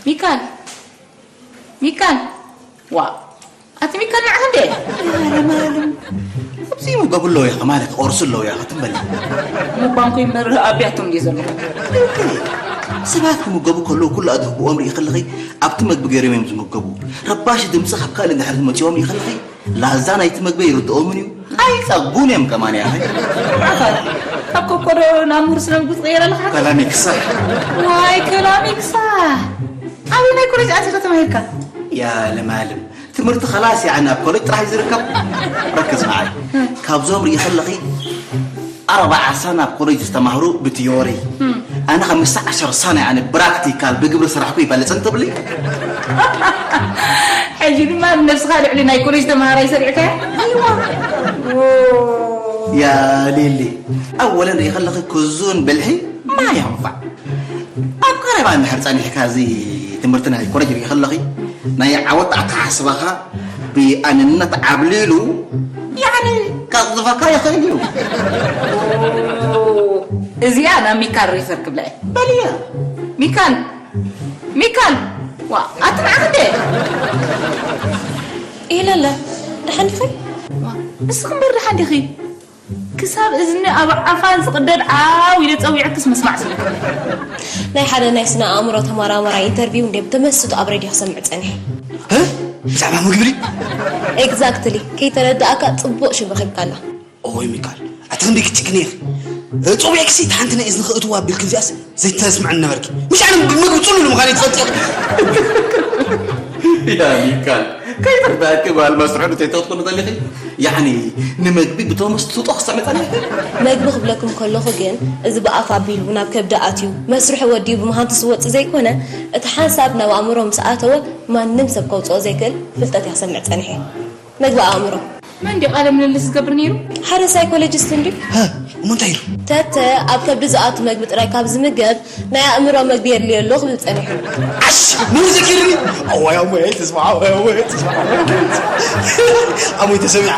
ሚካል፣ ሚካል፣ ዋ፣ ኣቲ ሚካል ንዓኻ እንዴ? ኣረ ማለም፣ ኣብዚ ይምገቡ ኣለዉ ኢኻ ማለት፣ ቁርሲ ኣለዉ ኢኻ ትበል። ሙባንኮ ይመርህ ኣብያቶም እንዴ ዘለኹ። ሰባት ክምገቡ ከለዉ ኩሉ ኣድህቦኦም ርኢ ከለኺ፣ ኣብቲ መግቢ ገይሮም እዮም ዝምገቡ። ረባሺ ድምፂ ካብ ካልእ እንድሕር ዝመፅዎም ርኢ ከለኺ፣ ላዛ ናይቲ መግቢ ኣይርድኦምን እዩ። ኣይፀጉን እዮም ከማን ያኸ። ካብ ኮኮዶ ናብ ምሁር ስነ ምግቢ ትቕየር ኣለኻ? ከላሚክሳ። ዋይ ከላሚክሳ። ኣበይ ናይ ኮሌጅ ኣቲኻ ተማሂርካ? ያ ለማልም። ትምህርቲ ኸላስ ያዕኒ ኣብ ኮሌጅ ጥራሕ እዩ ዝርከብ። ረክዝ ንዓይ። ካብዞም ርኢ ከለኺ ኣርባዓ ሳና ኣብ ኮሌጅ ዝተማህሩ ብቲዮሪ። ኣነ ኸምስተ ዓሰርተ ሳና ያዕኒ ብራክቲካል ብግብሪ ስራሕኩ ይበልጽን ትብሊ? ሕጂ ድማ ንነብስኻ ልዕሊ ናይ ኮሌጅ ተምሃራይ ሰሪዕካያ? ያ ሊሊ፣ ኣወለን ርኢ ከለኺ ክዙን ብልሒ ማ የንፋዕ። ኣብ ቀረባ እንድሕር ጸኒሕካ እዚ ትምህርቲ ናይ ኮሌጅ ርኢ ከለኺ ናይ ዓወት ኣተሓስባኻ ብኣንነት ዓብሊሉ ያዕኒ ከቕዝፈካ ይኽእል እዩ። እዚኣ ናብ ሚካል ሪፈር ክብላ እየ። በልያ። ሚካል፣ ሚካል፣ ዋ ኣቲ ንዓኺ እንዴ? ኢለለ፣ ደሓን ዲኺ? ዋ፣ ንስኺ እምበር ደሓን ዲኺ? ክሳብ እዝኒ ኣብ ዓፋን ዝቕደድ ዓው ኢለ ጸዊዐክስ መስማዕ ስለ ናይ ሓደ ናይ ስነ ኣእምሮ ተመራማራይ ኢንተርቪው እንዴ ብተመስጦ ኣብ ሬድዮ ክሰምዕ ጸኒሐ። እ? ብዛዕባ ምግቢ ድዩ? ኤግዛክትሊ፣ ከይተረዳእካ ጽቡቕ ሽም ረኺብካላ። ኦይ ሚካል፣ ኣቲ ክንደይ ክትጭክን ኢኺ? ጸዊዐክሲ እታ ሓንቲ ናይ እዝኒ ክእትዋ ኣቢልክን እዚኣስ ዘይተስምዐኒ ነበርኪ። ምሽ ኣነ ምግቢ ጽሉል ምዃነይ ትፈልጢ ኢኺ። ያ ሚካል፣ ከይተረዳእኪ ጓል መስርሑ ንተይተትኩኒ ዘሊኺ? ያዕኒ ንመግቢ ብተመስጥኦ ክሰምዕ ጸኒሐ። መግቢ ክብለኩም ከለኹ ግን፣ እዚ ብኣፍ ኣቢሉ ናብ ከብዲ ኣትዩ፣ መስርሑ ወዲኡ ብመሃንቱ ዝወጽእ ዘይኮነ፣ እቲ ሓንሳብ ናብ ኣእምሮ ምስ ኣተወ፣ ማንም ሰብ ከውጽኦ ዘይክእል ፍልጠት እያ ክሰምዕ ጸኒሐ። መግቢ ኣእምሮ። መን ድዩ ቃለ ምልልስ ዝገብር ነይሩ? ሓደ ሳይኮሎጂስት እንድዩ። ሃ፣ እሞ እንታይ ኢሉ? ተተ ኣብ ከብዲ ዝኣቱ መግቢ ጥራይ ካብ ዝምገብ፣ ናይ ኣእምሮ መግቢ የድልዮ ኣሎ ክብል ጸኒሑ። ዓሽ! ምሁር ዘኪሩኒ! ኣዋይ ኣሞይ ኣይትስማዕ፣ ኣዋይ ኣሞይ ኣይትስማዕ። ኣሞይ ተሰሚዓ፣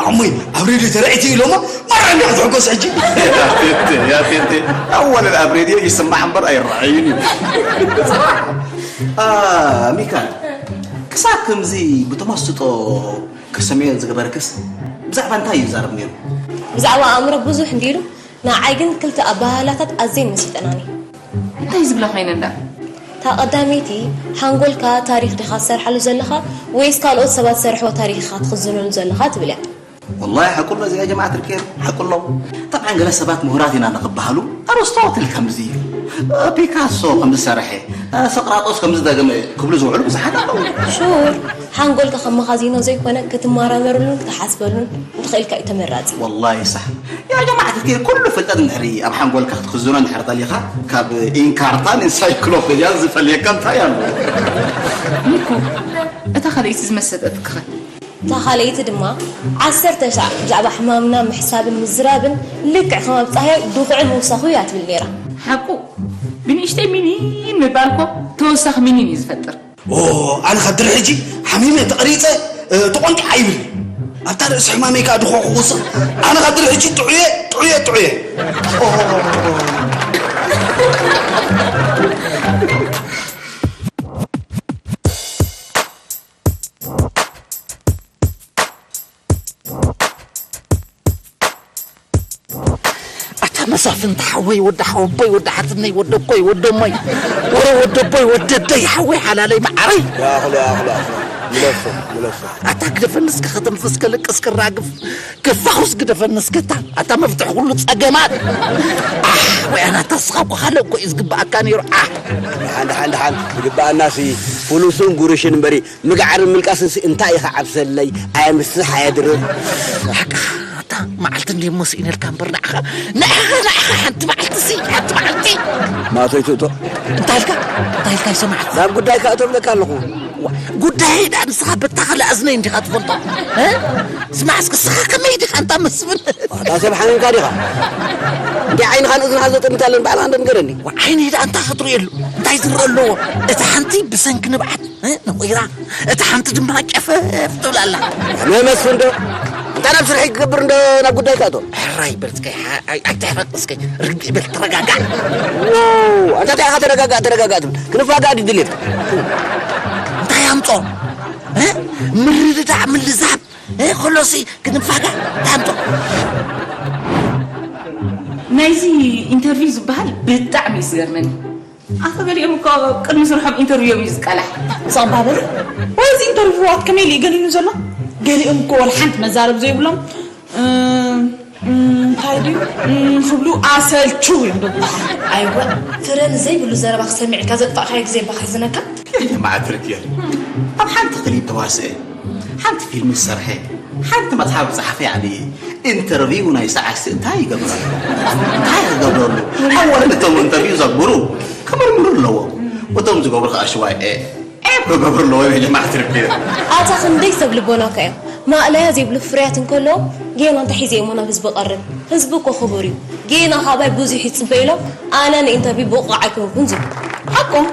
ኣሞይ ኣብ ሬድዮ ተራእይቲ ኢሎሞ፣ ማራ እንዲያ ክትሕጎስ ሕጂ። ያ ቴቴ፣ ያ ቴቴ። ኣወለን ኣብ ሬድዮ ይስማዕ እምበር ኣይረኣይን እዩ። አ፣ ሚካል፣ ክሳብ ከምዚ ብተመስጦ ክሰምዮ ዝገበረክስ ብዛዕባ እንታይ እዩ ዝዛረብ ነይሩ? ብዛዕባ ኣእምሮ ብዙሕ እንዲሉ፣ ንዓይ ግን ክልተ ኣበሃህላታት ኣዝየን መሲጠናኒ። እንታይ ዝብላ ኮይነ እንዳ? እታ ቀዳመይቲ፣ ሓንጎልካ ታሪኽ ዲኻ ትሰርሓሉ ዘለኻ ወይስ ካልኦት ሰባት ዝሰርሕዎ ታሪኽ ኢኻ ትኽዝነሉ ዘለኻ ትብል እያ። ወላሂ ሓቁ ኣሎ እዚ ያ ጀማዓት ርኬር፣ ሓቁ ኣሎ። ጠብዓን ገለ ሰባት ምሁራት ኢና ንኽበሃሉ ኣርስቶትል ከምዚ እዩ፣ ፒካሶ ከምዚ ሰርሐ፣ ሰቅራጦስ ከምዚ ደገመ ክብሉ ዝውዕሉ ብዙሓት ኣለዉ። ሹር፣ ሓንጎልካ ከም መኻዚኖ ዘይኮነ ክትመራመርሉን ክትሓስበሉን እንተኽኢልካ እዩ ተመራጺ። ወላሂ ሳሕ። ያ ጀማዓት ርኬር ኩሉ ፍልጠት እንድሕሪ ኣብ ሓንጎልካ ክትክዝኖ እንድሕር ጠሊኻ ካብ ኢንካርታን ኢንሳይክሎፔድያን ዝፈልየካ እንታይ ኣሎ? ሚኩ፣ እታ ካልኣይቲ ዝመሰጠትካ ኸ? እታ ካልኣይቲ ድማ ዓሰርተ ሻዕ ብዛዕባ ሕማምና ምሕሳብን ምዝራብን ልክዕ ከም ኣብ ጻህያይ ድኹዕን ምውሳኹ እያ ትብል ነይራ። ሓቁ ብንእሽተይ ሚኒን ምባል እኮ ተወሳኺ ሚኒን እዩ ዝፈጥር። ኦ ኣነ ካብ ድሪ ሕጂ ሓሚመ ተቐሪፀ ተቖንጢ ኣይብል ኣብታ ርእሲ ሕማመይ ከዓ ድኾ ክውስኽ ኣነ ካብ ድሪ ሕጂ ጥዑየ ጥዑየ ጥዑየ ኣታ መሳፍንቲ ሓወይ ወዲ ሓወቦይ ወዲ ሓትነይ ወደኮይ ወደሞይ ወረ ወደቦይ ወደደይ ሓወይ ሓላለይ መዓረይ ያኽሎ ያኽሎ ያኽሎ ምለሶ ምለሶ ኣታ ግደፈኒ እስከ ከተንፍስ ከልቅስ ክራግፍ ክፋኹስ ግደፈኒ እስከ እታ ኣታ መፍትሒ ኩሉ ጸገማት ኣሕ ወይ ኣናታ እስኻ እኮ ካልእ እኮ እዩ ዝግብኣካ ነይሩ ኣሕ ደሓን ደሓን ደሓን ዝግብኣናሲ ፍሉስን ጉርሽን እምበሪ ምግዓርን ምልቃስንሲ እንታይ ኢኻ ዓብሰለይ ኣየምስሕ ኣየድርር ሓቃ ኣታ መዓልቲ እንዲ እሞ ስኢነልካ እምበር ንዓኻ ንዓኻ ንዓኻ ሓንቲ መዓልቲ ሲ ሓንቲ መዓልቲ ማእቶይ ትእቶ እንታይ ኢልካ እንታይ ኢልካ ይሰማዕካ ናብ ጉዳይካ እቶ ብለካ ኣለኹ ጉዳይ ዳ ንስኻ በታ ካልእ እዝነይ እንዲኻ ትፈልጦ እ? ስማዕ እስኪ ንስኻ ከመይ ዲኻ እንታ መስፍን ኣታ ሰብ ሓሚምካ ዲኻ እንዲ ዓይንኻን እዝንኻ ዘጥምት ኣለን ባዕልኻ እንደ ንገረኒ ዓይነይ ዳ እንታይ ክትርእየሉ እንታይ ዝረአ ኣለዎ እታ ሓንቲ ብሰንኪ ንብዓት ነቑራ እታ ሓንቲ ድማ ጨፈፍ ትብል ኣላ። ኣነ መስፍን ዶ እንታይ ናብ ስርሐይ ክገብር እንዶ ናብ ጉዳይካ እቶ። ሕራይ በል እስከ ኣይትሕፈጥ እስከ ርግእ በል ተረጋጋዕ። ኣንታ እንታይ ኢኻ ተረጋጋእ ተረጋጋእ ትብል ክንፋጋእ ድዩ ድሌትካ። እንታይ ኣምጾ ምርድዳእ ምልዛብ ከሎሲ ክንፋጋእ እንታይ ኣምጾ። ናይዚ ኢንተርቪው ዝበሃል ብጣዕሚ እዩ ዝገርመኒ። ኣቶ ገሊኦም እኮ ቅድሚ ስርሖም ኢንተርቪው እዮም እዩ ዝቃላሕ። ሳምባ በል። ወይ እዚ ኢንተርቪዋት ከመይ ኢሉ እዩ ገኒኑ ዘሎ? ገሊኦም እኮ ወላ ሓንቲ መዛረቢ ዘይብሎም እም፣ እም፣ እንታይ ድዩ እም፣ ክብሉ ኣሰልችው እዮም ደብሉኻ። ኣይወ ፍረ ንዘይብሉ ዘረባ ክሰሚዕ ኢልካ ዘጥፋእካዮ ግዜ እባ ከሕዝነካ። የማዓት ርክየል ኣብ ሓንቲ ክሊፕ ተዋስአ ሓንቲ ፊልም ዝሰርሐ ሓንቲ መፅሓፍ ዝፀሓፈ ያዕኒ ኢንተርቪው ናይ ሰዓት እንታይ ይገብረሉ እንታይ ክገብረሉ ኣወል እቶም ኢንተርቪው ዘግብሩ ክምርምሩ ኣለዎም እቶም ዝገብሩ ከዓ ሽዋይ ዒብ ክገብሩ ኣለዎም የጀማዓ ትርክብ ኣታ ክንደይ ሰብ ልቦናካ እዮም ማእለያ ዘይብሉ ፍርያት እንከለዎም ጌና እንታይ ሒዘ እሞ ናብ ህዝቢ ቀርብ ህዝቢ እኮ ክቡር እዩ ጌና ካባይ ብዙሕ ይፅበ ኢሎም ኣነ ንኢንተርቪው ብቑዕ ኣይኮንኩን ዝብሉ ሓቆም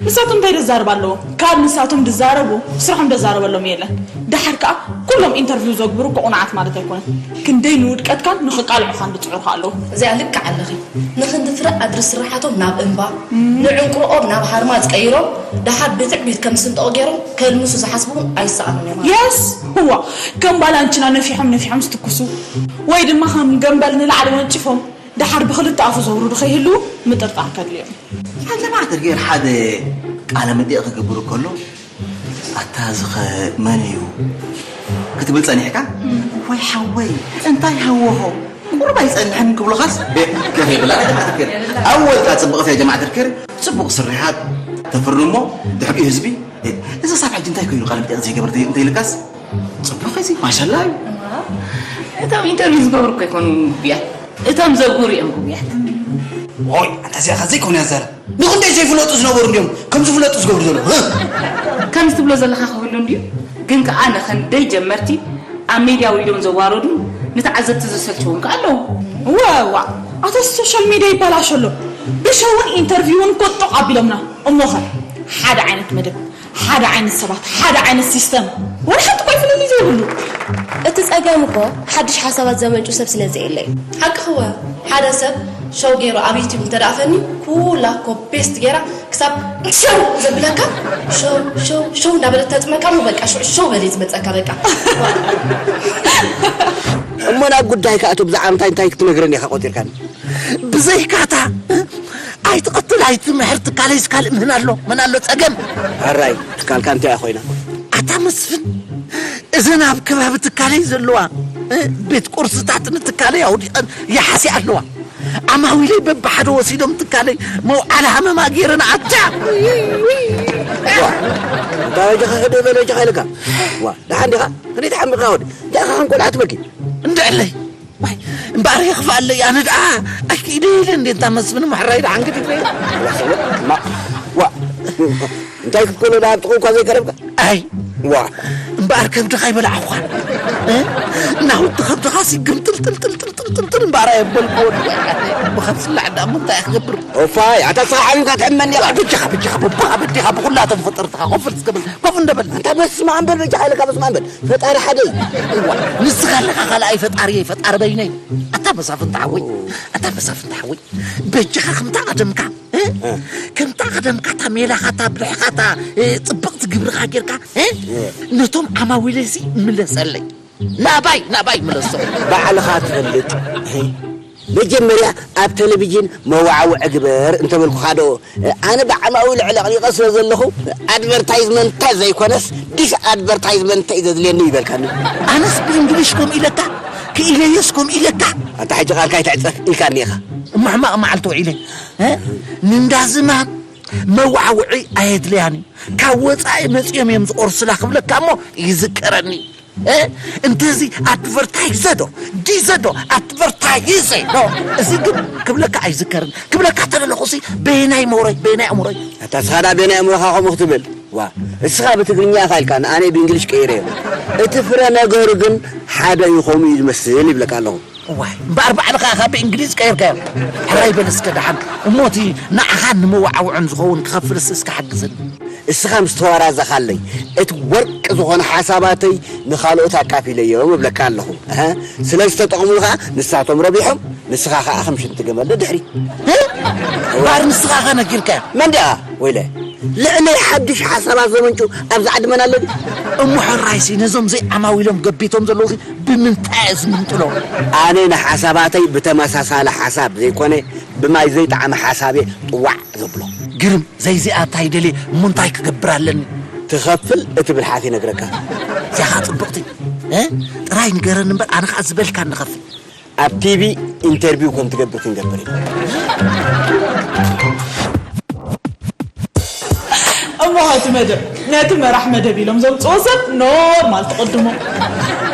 ንሳቶም እንታይ ደዛርብ ኣለዎ ካብ ንሳቶም ድዛረቡ ስርሖም ደዛረበሎም የለን ደሓር ከዓ ኩሎም ኢንተርቪው ዘግብሩ እኮ ቁኑዓት ማለት ኣይኮነን ክንደይ ንውድቀትካን ንኽቃልዑኻን ድፅዕሩኻ ኣለዉ እዚኣ ልክዕ ኣለኺ ንኽንዲ ፍረ ኣድሪ ስርሓቶም ናብ እምባ ንዕንቁርኦም ናብ ሃርማዝ ቀይሮም ደሓር ብትዕቢት ከም ዝስንጠቑ ገይሮም ከልምሱ ዝሓስቡ እውን ኣይሰኣኑን እዮም yes እዋ ከም ባላንችና ነፊሖም ነፊሖም ዝትኩሱ ወይ ድማ ከም ገምበል ንላዕሊ ወንጭፎም ደሓር ብኽልተ ኣፉ ዘውርዱ ከይህልዉ ምጥርጣር ከድልዮም። ሓንቲ ማዕተር ገይር ሓደ ቃለ መጠይቕ ክገብር ከሎ ኣታ ዝኸ መን እዩ ክትብል ጸኒሕካ ወይ ሓወይ እንታይ ሃወሆ ቁሩብ ኣይጸንሕን ክብሉኻስ ከፍ ይብላ ኣወልታ ጽብቕቲ ያ ጀማዓ ትርክር ጽቡቕ ስሪሓት ተፍርሞ ድሕሪኡ ህዝቢ እዛ ሳብ ሕጂ እንታይ ኮይኑ ቃለ መጠይቕ ዘይገበርት እንተይልካስ ጽቡቕ እዚ ማሻላ እዩ እቶም ኢንተርቪው ዝገብሩ እኮ ይኮኑ ብያ እቶም ዘጉር እዮም ጉብያት ኦይ ኣንታ እዚኣ ከ ዘይኮነ ያዛረ ንክንደይ ዘይፍለጡ ዝነበሩ እንዲዮም ከም ዝፍለጡ ዝገብሩ ዘሎ ከምዚ ትብሎ ዘለካ ክህሉ እንድዩ ግን ከዓ ንክንደይ ጀመርቲ ኣብ ሜድያ ውሪዶም ዘዋረዱን ንተዓዘብቲ ዘሰልቸውን ከዓ ኣለዉ ዋዋ ኣቶ ሶሻል ሚድያ ይባላሸሎ ብሸውን ኢንተርቪውን ኮጦቕ ኣቢሎምና እሞኸ ሓደ ዓይነት መደብ ሓደ ዓይነት ሰባት ሓደ ዓይነት ሲስተም ወላ ሓንቲ እኳ ፍልልይ ዘይብሉ እቲ ጸገም እኮ ሓድሽ ሓሳባት ዘመንጩ ሰብ ስለ ዘየለ እዩ ሓቅኺ ወ ሓደ ሰብ ሸው ገይሩ ኣብ ዩቲብ እንተ ደኣ ፈንዩ ኩላ ኮፔስት ገይራ ክሳብ ሸው ዘብለካ ሸው ሸው ሸው እንዳበለት ተጥመካ እሞ በቃ ሽዑ ሸው በል እዩ ዝመጸካ በቃ እሞ ናብ ጉዳይካ እቶ ብዛዕባ እንታይ እንታይ ክትነግረኒ ኢኻ ቆጺርካኒ ብዘይካታ ኣይትቐትል ኣይትምሕር ትካለይስ ካልእ ምህን ኣሎ መን ኣሎ ጸገም ኣራይ ትካልካ እንታይ እያ ኮይና ኣታ መስፍን እዘን ኣብ ከባቢ ትካለይ ዘለዋ ቤት ቁርስታት ንትካለይ ኣውዲቐን ይሓስያ ኣለዋ። ዓማዊለይ በብሓደ ወሲዶም ትካለይ መውዓሊ ሃመማ ገይረን ኣታ። እንታይ ወጀኻ ክደ በለ ወጀኻ ኢልካ? ዋ፣ ደሓን ዲኻ? ክንደይ ትሓምቕ ወዲ? እንታይ ኢኻ ከም ቆልዓ ትበኪ? እንድዕለይ። ዋይ፣ እምበኣር የኽፍኣለይ፣ ኣነ ደኣ ኣይክኢለ ኢለ እንዴ እንታ መስፍን ምሕራይ ደሓን ገዲፈዮ። ዋ፣ ዋ፣ እንታይ ክትኮኖ ደኣ ኣብ ጥቕኡ እኳ ዘይቀረብካ? ኣይ፣ ዋ፣ እምበኣር ከብድኻ ኣይበላዕኳን። እ? ናውቲ ከብድኻ ሲ ግምጥልጥልጥልጥልጥልጥል እምበኣር ኣየበልክዎን። ብኸም ስላዕ ደኣ እሞ እንታይ ክገብር? ኦፋይ፣ ኣታ ስኻ ሓሚምካ ትሕመኒ ኢኻ። በጃኻ፣ በጃኻ፣ በቦኻ በዴኻ፣ ብኹላቶም ፈጠርትኻ ኮፍ እስከ በል፣ ኮፍ እንደ በል። ኣታ በስመ ኣብ በል፣ በጃኻ ኢለካ በስመ ኣብ በል። ፈጣሪ ሓደ እዩ። እዋ፣ ንስኻ ኣለኻ ካልኣይ ፈጣሪየይ፣ ፈጣሪ በይነይ። ኣታ መሳፍንት ሓወይ፣ ኣታ መሳፍንት ሓወይ፣ በጃኻ ከምታ ቀደምካ፣ እ? ከምታ ቀደምካ፣ እታ ሜላኻ፣ እታ ብልሕኻ፣ እታ፣ እ፣ ጽብቕቲ ግብርኻ ጌርካ፣ እ? ነቶም ዓማዊለይሲ ምለሰለይ። ናባይ፣ ናባይ ምለሶ። ባዕልኻ ትፈልጥ። መጀመርያ ኣብ ቴሌቪዥን መዋዕውዒ ግበር እንተበልኩኻ ዶ? ኣነ ብዓማዊል ዕለቕሊቐ ስለ ዘለኹ ኣድቨርታይዝመንት ዘይኮነስ ዲስ ኣድቨርታይዝመንት እዩ ዘድልየኒ ይበልካኒ። ኣነስ ብእንግሊሽ ከምኡ ኢለካ፣ ክኢለዮስ ከምኡ ኢለካ። ኣታ ሕጂ ቃልካ ኣይትዕጸፍ ኢልካኒ ኢኻ። እሞ ሕማቕ መዓልቲ ውዒለ፣ እ? ንእንዳ ዝማም መዋዕውዒ ኣየድልያን እዩ። ካብ ወጻኢ መጺኦም እዮም ዝቆርስላ ክብለካ እሞ ይዝከረኒ። እ? እንተዚ ኣድቨርታይዘ ዶ ዲዘ ዶ ኣድቨርታይዘ ዶ? እዚ ግን ክብለካ ኣይዝከርን። ክብለካ ተለለኹሲ በየናይ ሞሮይ በየናይ ኣእምሮይ። ኣታ ስኻ ደኣ በየናይ ኣእምሮኻ ከምኡ ክትብል? ዋ፣ እስኻ ብትግርኛ ኢኻ ኢልካኒ፣ ኣነ ብእንግሊሽ ቀይረዮ። እቲ ፍረ ነገሩ ግን ሓደ እዩ፣ ከምኡ እዩ ዝመስል ይብለካ ኣለኹ። እዋይ፣ እምበኣር ባዕልኻ ኢኻ ብእንግሊዝ ቀይርካዮ። ሕራይ በል እስከ ደሓን። እሞ እቲ ንዓኻን ንመወዓውዕን ዝኸውን ክኸፍልስ እስከ ሓግዘኒ። እስኻ ምስ ተዋራዘኻለይ፣ እቲ ወርቂ ዝኾነ ሓሳባተይ ንኻልኦት ኣካፊለዮም እብለካ ኣለኹ። እህ፣ ስለ ዝተጠቕሙሉ ኸኣ ንሳቶም ረቢሖም፣ ንስኻ ኸኣ ከም ሽንቲ ገመል ደድሕሪት። እህ? እምበኣር ንስኻ ኢኻ ነጊርካዮ። መን ደኣ? ወይለ፣ ልዕለይ ሓድሽ ሓሳባት ዘመንጩ ኣብዚ ዓዲ መን ኣሎ ድዩ? እሞ ሕራይሲ ነዞም ዘይዓማዊሎም ገቢቶም ዘለዉሲ ብምንታይ እየ ዝምንጥሎ? ኣነ ንሓሳባተይ ብተመሳሳሊ ሓሳብ ዘይኮነ ብማይ ዘይጠዓመ ሓሳብ እየ ጥዋዕ ዘብሎ። ግርም፣ ዘይዚኣ እንታይ ደልየ እሞ እንታይ ክገብር ኣለኒ? ትኸፍል እቲ ብልሓት ይነግረካ። እዚኣ ኸኣ ጽብቕቲ እ? ጥራይ ንገረኒ እምበር ኣነ ኸኣ ዝበልካኒ እኸፍል። ኣብ ቲቪ ኢንተርቪው ከም ትገብር ክንገብር ኢና። እሞ እቲ መደብ ነቲ መራሕ መደብ ኢሎም ዘምፅዎ ሰብ ኖርማል ትቕድሞ።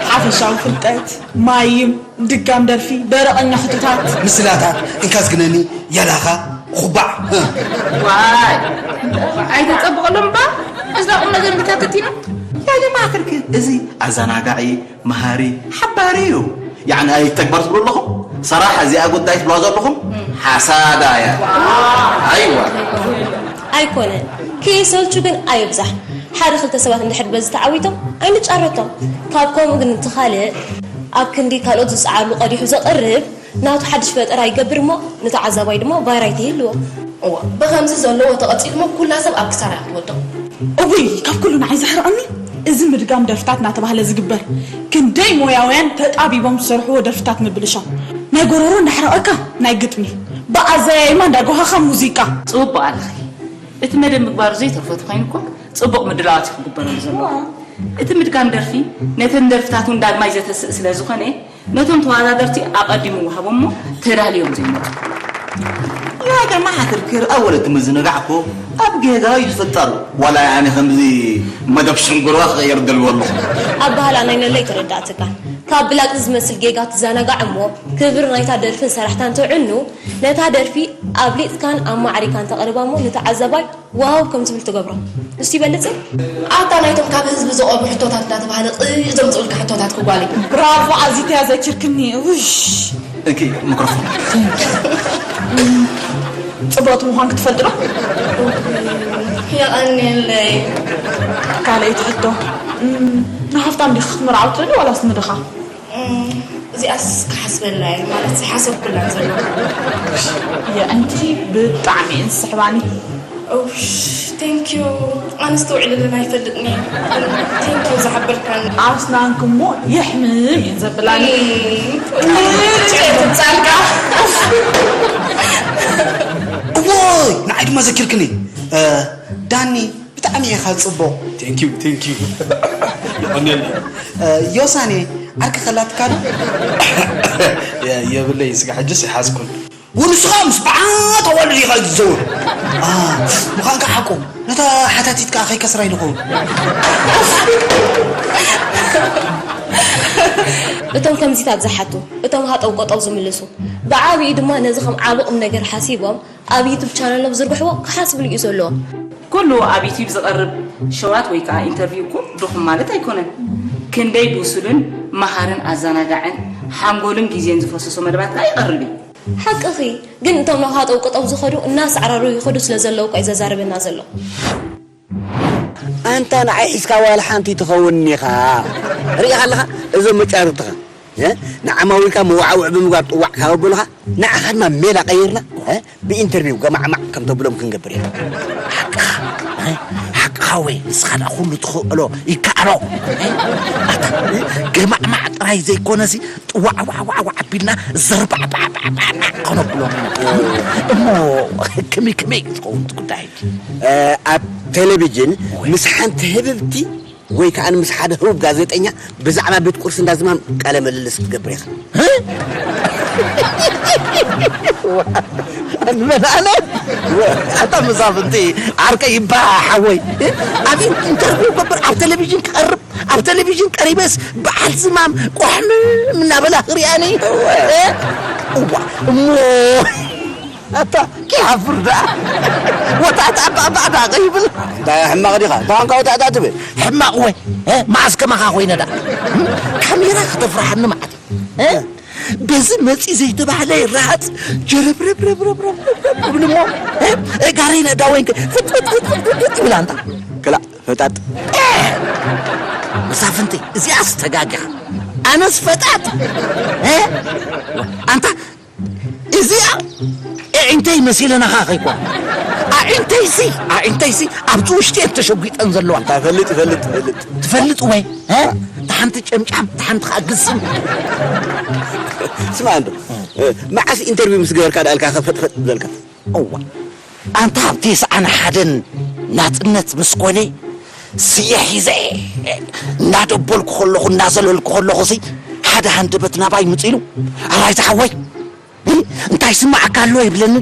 ሓፈሻዊ ፍልጠት፣ ማይም፣ ድጋም ደርፊ፣ ደረቐኛ ሕቶታት። ምስላታት፣ እንካ ዝግነኒ፣ ያላኻ፣ ኹባዕ። ዋይ ኣይተፀብቐሎም እባ። እዛ ቁም ነገር እንድካ ተቲና። ያ ጀማዓ ክርክር፣ እዚ ኣዘናጋዒ፣ መሃሪ፣ ሓባሪ እዩ። ያዕኒ ኣይ ተግባር ትብሉ ኣለኹም? ሰራሕ እዚኣ ጉዳይ ትብላ ዘለኹም ሓሳዳ እያ። ኣይዋ። ኣይኮነን ክይሰልቹ ግን ኣይብዛሕ ሓደ ክልተ ሰባት እንድሕር በዚ ተዓዊቶም ኣይንጫረቶም ካብ ከምኡ ግን እቲ ካልእ ኣብ ክንዲ ካልኦት ዝፀዓርሉ ቀዲሑ ዘቕርብ ናቱ ሓድሽ ፈጠራ ይገብር እሞ ንተዓዛባይ ድማ ቫይራይቲ ይህልዎ። እዋ ብኸምዚ ዘለዎ ተቐጺልሞ ኩላ ሰብ ኣብ ክሳራ እያ ክትወድቕ። እውይ ካብ ኩሉ ንዓይ ዘሕርቐኒ እዚ ምድጋም ደርፍታት እናተባህለ ዝግበር ክንደይ ሞያውያን ተጣቢቦም ዝሰርሕዎ ደርፍታት ምብልሻው ናይ ጎሮሮ እንዳሕረቐካ ናይ ግጥሚ ብኣዘያይማ እንዳጎሃኻ ሙዚቃ። ጽቡቕ ኣለኺ እቲ መደብ ምግባሩ ዘይተርፎ ተኾይኑ እኮ ጽቡቕ ምድላዋት እዩ ክግበረሉ ዘለዎ። እቲ ምድጋም ደርፊ ነተን ደርፍታት እውን ዳግማይ ዘተስእ ስለ ዝኾነ ነቶም ተወዳደርቲ ኣቐዲሙ ወሃቦ እሞ ተዳልዮም ዘይመጹ። ያ ጀማዓ ክርክር ኣወል እቲ ምዝንጋዕ እኮ ኣብ ጌጋ እዩ ዝፍጠር። ዋላ ኣነ ከምዚ መደብ ሽንጉርዋ ክቕየር ደልዎ ኣለኹ። ኣበሃህላ ናይ ነለይ ተረዳእትካ። ካብ ብላቂ ዝመስል ጌጋ ትዘናጋዕ እሞ ክብሪ ናይታ ደርፍን ሰራሕታን ተዕኑ ነታ ደርፊ ኣብሊጽካን ኣማዕሪካን ተቕርባ እሞ ንተዓዛባይ ዋው ከም ትብል ትገብሮ። ንሱ ይበልጽ። ኣታ ናይቶም ካብ ህዝቢ ዝቐርቡ ሕቶታት እንዳተባህለ ቕይር ዘምጽኡልካ ሕቶታት ክጓሊ። ብራቮ ኣዚትያ ዘኪርክኒ ውሽ። እንኪ ሚክሮፎን። ጽብቕቲ ምዃን ክትፈልጥ ዶ? የቐንየለይ። ካልኣይቲ ሕቶ ንሃፍታም ዲኺ ክትምርዓዊ ትደሊ ዋላስ ንድኻ? እዚኣስ ክሓስበላ እየ ማለት ዝሓሰብኩላን ዘለኹ። የዕንቲ ብጣዕሚ እየን ዝስሕባኒ። ኡሽ ቴንኪዩ ኣነስ ተውዒልልን ኣይፈልጥን እየ። ቴንኪዩ ዝሓበርካኒ። ኣስናንኪ እሞ የሕምም እየን ዘብላኒ። ትብጻልካ። እዎይ ንዓይ ድማ ዘኪርክኒ ዳኒ ብጣዕሚ ኢኻ ጽቡቕ። Thank you, thank you. ይቐንየለይ። ዮሳኔ፣ ዓርኪ ከላትካ ዶ? የብለይ፣ ስጋ ሕጅስ ይሓዝኩን። ውንስኻ ምስ በዓት ኣዋልድ ኢኻ ዝዘውር። ምዃንካ ሓቁ፣ ነታ ሓታቲት ከዓ ከይከስራ ይንኸውን። እቶም ከምዚታት ዝሓቱ፣ እቶም ሃጠው ቆጠው ዝምልሱ፣ ብዓብዩ ድማ ነዚ ከም ዓቢ ቁም ነገር ሓሲቦም ኣብ ዩቱብ ቻነሎም ዝርግሕዎ ክሓስብሉ እዩ ዘለዎም። ኩሉ ኣብ ዩትዩብ ዝቐርብ ሸዋት ወይ ከዓ ኢንተርቪው እኮ ድኹም ማለት ኣይኮነን። ክንደይ ብሱልን መሃርን ኣዘናጋዕን ሓንጎልን ግዜን ዝፈሰሶ መደባት ከዓ ይቐርብ እዩ። ሓቅኺ፣ ግን እቶም ናብ ሃጠው ቅጠው ዝኸዱ እናሳዕራሩ ይኸዱ ስለ ዘለዉ እኮ እዩ ዘዛርበና ዘሎ። ኣንታ ንዓይ ሒዝካ ዋላ ሓንቲ ትኸውን ኢኻ። ርኢኻ ኣለኻ? እዞም መጫርትኻ ንዓማዊልካ መዋዕውዕ ብምግባር ጥዋዕ ካብ ኣበሉኻ ንዓኻ ድማ ሜላ ቀይርና ብኢንተርቪው ገማዕማዕ ከም ተብሎም ክንገብር ኢና። ሓቅኻ ሓቅኻ ወይ ንስኻ ደኣ ኩሉ ትኽእሎ ይከኣሎ። ኣታ ገማዕማዕ ጥራይ ዘይኮነሲ ጥዋዕዋዕዋዕዋዕ ኣቢልና ዝርባዕባዕባዕባዕ ከነብሎም እሞ ከመይ ከመይ እዩ ዝኸውን እቲ ጉዳይ? ኣብ ቴሌቪዥን ምስ ሓንቲ ህብብቲ ወይ ከዓ ምስ ሓደ ህቡብ ጋዜጠኛ ብዛዕባ ቤት ቁርሲ እንዳዝማም ቃለ ምልልስ ክትገብር ኢኻ። ንመን ኣነ ኣታ መሳፍንቲ ዓርከይ ይባ ሓወይ ኣብ ኢንተርቪው ገብር ኣብ ቴሌቪዥን ክቐርብ ኣብ ቴሌቪዥን ቀሪበስ በዓል ዝማም ቆሕምም እናበላ ክሪኣኒ እዋ እሞ ኣታ ክሓፍር ደኣ ወታዕታዕ ባዕባዕ ደኣ ከይብል እንታይ ሕማቕ ዲኻ ተኾንካ ወታዕታዕ ትብል ሕማቕ ወይ መዓስ ከማኻ ኮይነ ደኣ ካሜራ ከተፍርሓኒ መዓት በዚ መፂ ዘይተባህለ ይረሃፅ ጀረብረብረብረብረብ እብልሞ ጋረይ ነዳ ወይን ፍጥፍጥፍጥፍጥ ይብላ እንታ ክላእ ፈጣጥ መሳፍንቲ እዚኣስ ተጋጊኻ ኣነስ ፈጣጥ ኣንታ እዚኣ ኣዒንተይ መሲለናኻ ከይኮን ኣዒንተይሲ ኣዒንተይሲ ኣብቲ ውሽጢ እየን ተሸጒጠን ዘለዋ እንታይ ፈልጥ ይፈልጥ ይፈልጥ ትፈልጥ ወይ እ? ተሓንቲ ጨምጫም ተሓንቲ ከዓ ግስም ስማ እንዶ መዓስ ኢንተርቪው ምስ ገበርካ ዳልካ ከፈጥፈጥ ዝበልካ እዋ ኣንታ ኣብ ተስዓን ሓደን ናፅነት ምስ ኮነ ስየ ሒዘ እናደበልኩ ከለኹ እናዘለልኩ ከለኹ ሲ ሓደ ሃንደበት ናባይ ምፂሉ ኣራይ ዝሓወይ እንታይ ስማዓካ ኣሎ ይብለኒ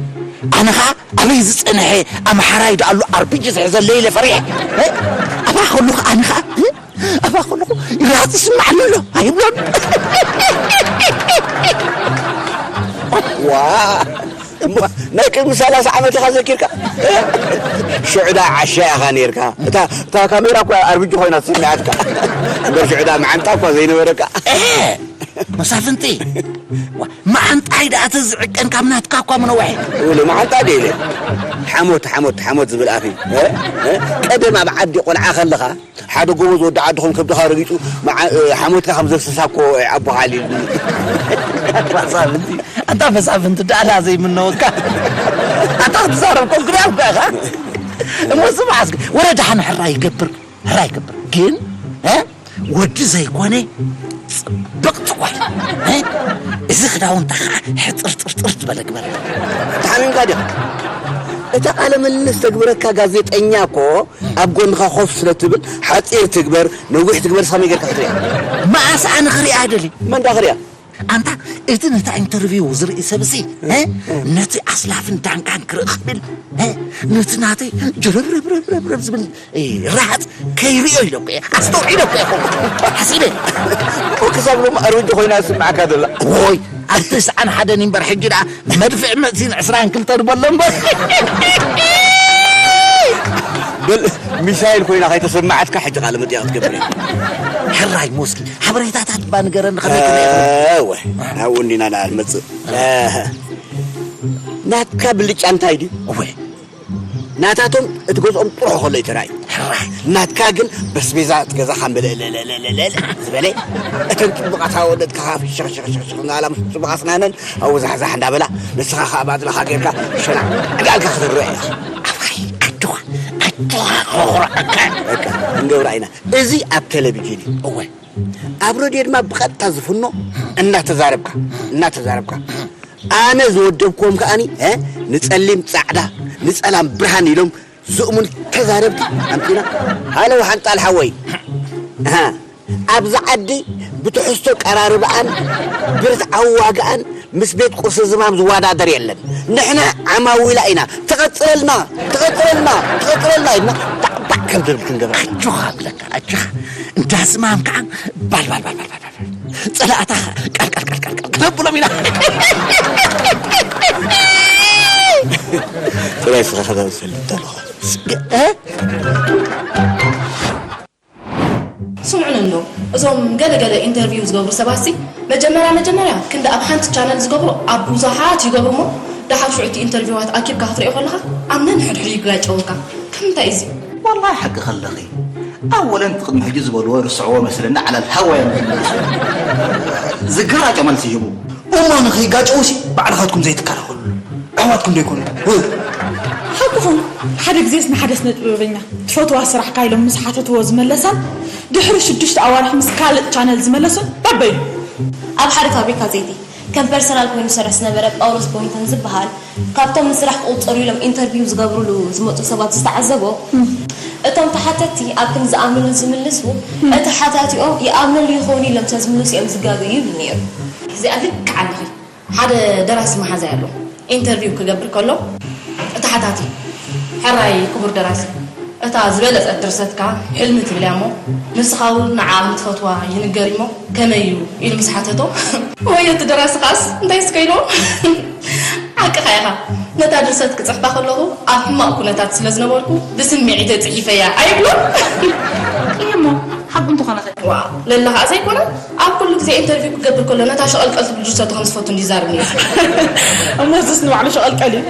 ኣነ ኸዓ ኣበይ ዝፀንሐ ኣምሓራይ ዶ ኣሎ ኣርቢጂ ዝሕዘለ ኢለ ፈሪሐ ኣባ ከለኹ ኣነ ኸዓ ኣባ ከለኹ ራፅ ይስማዓኒ ኣሎ ኣይብሎን ዋ ናይ ቅድሚ ሰላሳ ዓመት ኢኻ ዘኪርካ ሽዑ ዳ ዓሻ ኢኻ ነርካ እታ ካሜራ እኳ ኣርብጂ ኮይና ተሰሚዓትካ እምበር ሽዑ ዳ መዓንጣ እኳ ዘይነበረካ መሳፍንቲ መዓንጣይ ደኣ ተዝዕቀን ካብ ናትካ እኳ ምነውሐ እውሉ መዓንጣ ደይለ ሓሞት ሓሞት ሓሞት ዝብል ኣፍ እዩ ቀደም ኣብ ዓዲ ቆልዓ ከለኻ ሓደ ጎበዝ ወዲ ዓድኹም ከብድኻ ረጊፁ ሓሞትካ ከም ዘፍስሳ እኮ ኣቦኻ ኣልዩኒ መሳፍንቲ ኣንታ መሳፍንቲ ዳእላ ዘይምነወካ ኣንታ ክትዛረብ ኮንኩ ዳልኳ ኢኻ እሞ ስማዕ እስኪ ወረ ደሓን ሕራ ይገብር ሕራ ይገብር ግን ወዲ ዘይኮነ ፅብቕቲ ጓል እዚ ክዳውንታ ከዓ ሕፅርፅርፅር ዝበለ ግበር ተሓሚምካ ዲኻ እታ ቃለ ምልልስ ተግብረካ ጋዜጠኛ እኮ ኣብ ጎንኻ ኮፍ ስለ ትብል ሓፂር ትግበር ነዊሕ ትግበር ከመይ ጌርካ ክትሪኣ መዓስ ኣነ ክሪኣ ደሊ መን ዳ ክሪኣ ኣንታ እቲ ነታ ኢንተርቪው ዝርኢ ሰብሲ ነቲ ኣስላፍን ዳንጋን ክርኢ ክብል ነቲ ናተይ ጀረብረብረብረብ ዝብል ራሃፅ ከይርእዮ ኢለ እኮ ኣስተውዒለ እኮ ሓሲበ ክሳብ ሎም ኣርብጂ ኮይና ዝስማዓካ ዘላ ወይ ኣብ ተስዓን ሓደን እምበር ሕጂ ደኣ መድፍዕ መእቲን ዕስራን ክልተ ዝበሎ እምበር በል ሚሳይል ኮይና ከይተሰማዓትካ ሕጂ ቃለ መጠየቕ ትገብር ሕራይ ሞስኪ ሓበሬታታት እባ ንገረኒ ከመይ ከመይ እወ ናብኡ እንዲና ንመፅእ ናትካ ብልጫ እንታይ ድዩ እወ ናታቶም እቲ ገዝኦም ጥርሑ ከሎ ይተራእዩ ናትካ ግን በስቤዛ እቲ ገዛኻ ምልእልእልእልእልእ ዝበለ እተን ፅቡቓት ኣወለድካ ፍሽኽሽኽሽኽ እናበላ ምስ ፅቡቕ ኣስናነን ኣብኡ ዛሕዛሕ እንዳበላ ንስኻ ከዓ ባፅላኻ ጌርካ ሸናዕ ዕዳልካ ክትረአ ኢኻ ኣባይ ኣጆኻ ኣጆኻ ክኹርዐካ ክንገብራ ኢና እዚ ኣብ ቴሌቪዥን እዩ እወ ኣብ ሬድዮ ድማ ብቐጥታ ዝፍኖ እናተዛረብካ እናተዛረብካ ኣነ ዝወደብክዎም ከኣኒ ንጸሊም ጻዕዳ ንጸላም ብርሃን ኢሎም ዝእሙን ተዛረብቲ ኣምጺና። ሃለው ሓንጣል ሓወይ፣ ኣሃ፣ ኣብዚ ዓዲ ብትሕዝቶ ቀራርብኣን ብርትዓዊ ዋጋኣን ምስ ቤት ቁርሲ ዝማም ዝወዳደር የለን። ንሕና ዓማዊላ ኢና። ትቐጽለልና፣ ትቐጽለልና፣ ትቐጽለልና ኢልና ባዕባዕ ከም ዝብል ክንገብራ። ኣጆኻ እብለካ፣ ኣጆኻ። እንዳ ዝማም ከዓ ባል፣ ባል፣ ባል፣ ባል፣ ባል፣ ባል። ጸላእታ ቃል፣ ቃል፣ ቃል፣ ቃል፣ ቃል ክነብሎም ኢና። ጥራይ ስኻ ከዛ ዝፈልጥ ኣለኹ። እ? ስምዑኒ እንዶ፣ እዞም ገለ ገለ ኢንተርቪው ዝገብሩ ሰባትሲ፣ መጀመርያ መጀመርያ ክንዲ ኣብ ሓንቲ ቻነል ዝገብሩ ኣብ ብዙሓት ይገብሩ እሞ፣ ደሓር ሽዑ እቲ ኢንተርቪዋት ኣኪብካ ክትሪኦ ከለኻ ኣብ ነንሕድሕዱ ይጋጨወካ። ከምንታይ እዩ እዚ? ወላሂ ሓቂ ከለኺ፣ ኣወለን እቲ ቅድሚ ሕጂ ዝበልዎ ርስዕዎ መስለኒ፣ ዓላል ሃዋያ ዝጋጨው መልሲ ይህቡ። እሞ ንኸይጋጨውሲ ባዕልኻትኩም ዘይትከላኸሉ ኣሕዋትኩም ዶ ይኮኑ? ሓቅኹም፣ ሓደ ግዜስ ንሓደ ስነ ጥበበኛ ትፈትዋ ስራሕካ ኢሎም ምስ ሓተትዎ ዝመለሳን ድሕሪ ሽዱሽተ ኣዋርሕ ምስ ካልእ ቻነል ዝመለሱን ባበዩ። ኣብ ሓደ ፋብሪካ ዘይቲ ከም ፐርሰናል ኮይኑ ዝሰርሕ ዝነበረ ጳውሎስ ቦይንተን ዝበሃል ካብቶም ንስራሕ ክቑጸሩ ኢሎም ኢንተርቪው ዝገብርሉ ዝመጹ ሰባት ዝተዓዘቦ፣ እቶም ተሓተትቲ ኣብ ክንዲ ዝኣምንሉ ዝምልሱ፣ እቲ ሓታቲኦም ይኣምነሉ ይኸውን ኢሎም ስለ ዝምልሱ እዮም ዝጋገዩ ይብል ነይሩ። እዚኣ ልክዕ ኣለኺ። ሓደ ደራሲ መሓዛይ ኣሎ። ኢንተርቪው ክገብር ከሎ፣ እቲ ሓታቲ፣ "ሕራይ ክቡር ደራሲ፣ እታ ዝበለጸት ድርሰትካ ሕልሚ ትብል እያ እሞ፣ ንስኻ እውን ንዓ ከም ትፈትዋ ይንገር እሞ፣ ከመይ እዩ?" ኢሉ ምስ ሓተቶ፣ ወይ እቲ ደራሲ ከኣስ እንታይ እስከ ኢልዎ? "ሓቅኻ ኢኻ፣ ነታ ድርሰት ክጽሕፋ ከለኹ ኣብ ሕማቕ ኩነታት ስለ ዝነበርኩ ብስምዒተይ ጽሒፈያ" ኣይብሎን? እሞ ሓቁ እንተኾነ ኸ? ዋ፣ ለለ ኸኣ ዘይኮነ፣ ኣብ ኩሉ ግዜ ኢንተርቪው ክገብር ከሎ ነታ ሸቐልቀል ትብል ድርሰቱ ከም ዝፈቱ እንዲዛረብ ነይሩ። እሞ እዝስ ንባዕሉ ሸቐልቀል እዩ።